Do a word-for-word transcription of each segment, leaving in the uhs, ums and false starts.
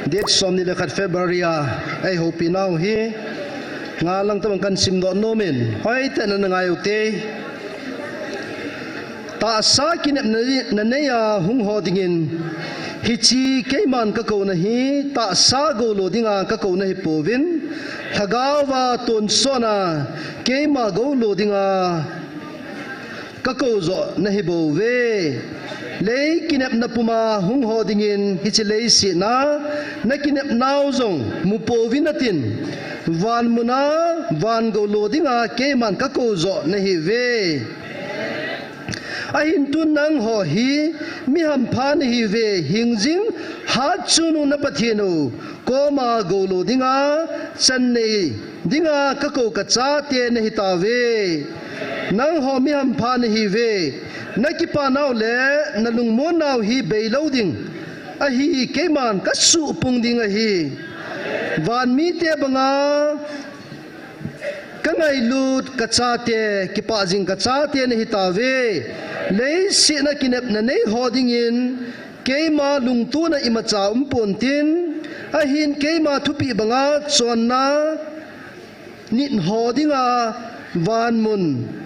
Date somni le khat February a eihoupi nau hi ngalang tabang kahin simdoh nomin, hoitah in nangai ute. Tahsa kinepna nanei a hung ho dingin, hiche keiman kakouna hi tahsa goulo dinga kakouna hipouvin, lhagao va tonsot a keima goulo dinga kakou joh nahibouve. Lei kinepna puma hung ho dingin hiche leiset a nakinepnau jong mupouvin atin, van muna van goulo dinga keiman kakou joh nahiuve. Ahin tun nangho hi mi hampha nahiuve, hingjing hatchungnung na Pathen u koma goulo dinga, channei dinga kakou kachate nahitauve. Nangho mi hampha nahiuve, nakipanau le nalungmonnau hi beilou ding ahi, keiman kasuhpung ding ahi. Van mite banga kangailut kachate, kipah jing kachate nahitauve. Leiset a kinepna nei ho dingin keima lungtona imacha umpontin, ahin keima thupeh banga chonna nit ho dinga van mun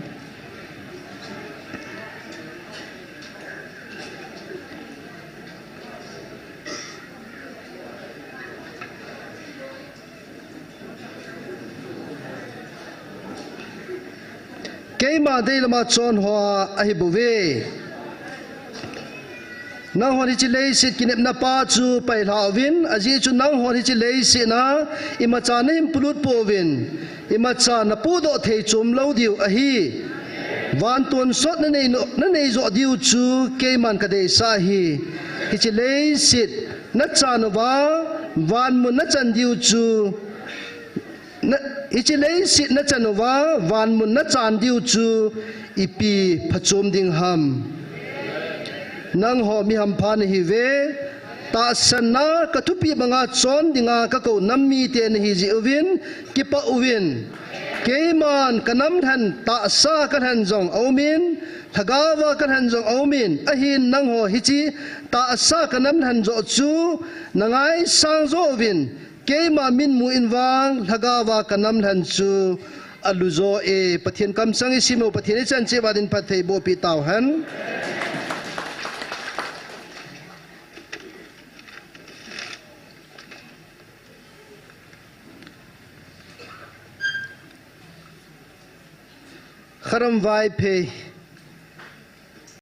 keima deilama chon ho ahibouve. Nanghon hiche leiset kinepna pa chu pailhauvin, ajeh chu nanghon hiche leiset a imacha nahin polut pouvin, imacha napodoh thei chom lou diu ahi. Van tonsot nanei joh diu chu keiman kadeisah ahi. Hiche leiset nachan uva van mun nachan diu chu hiche leiset nachan uva van mun nachan diu chu ipi phachom ding ham. Nangho mi hampha nahiuve, tahsanna kathupeh banga chon dinga kakou nam mite nahijeh uvin kipah uvin, keiman kanam lhen tahsa kalhen jong aumin, lhagaova kalhen jong aumin, ahin nangho hiche tahsa kanam lhen joh chu nangaisang joh uvin, keima mitmu in vang lhagaova kanam lhen chu alujo e. Pathen kamsang isim'u, Pathen ichan cheh uva din phatthei bohpeh tauhen. Kharam Vaiphei,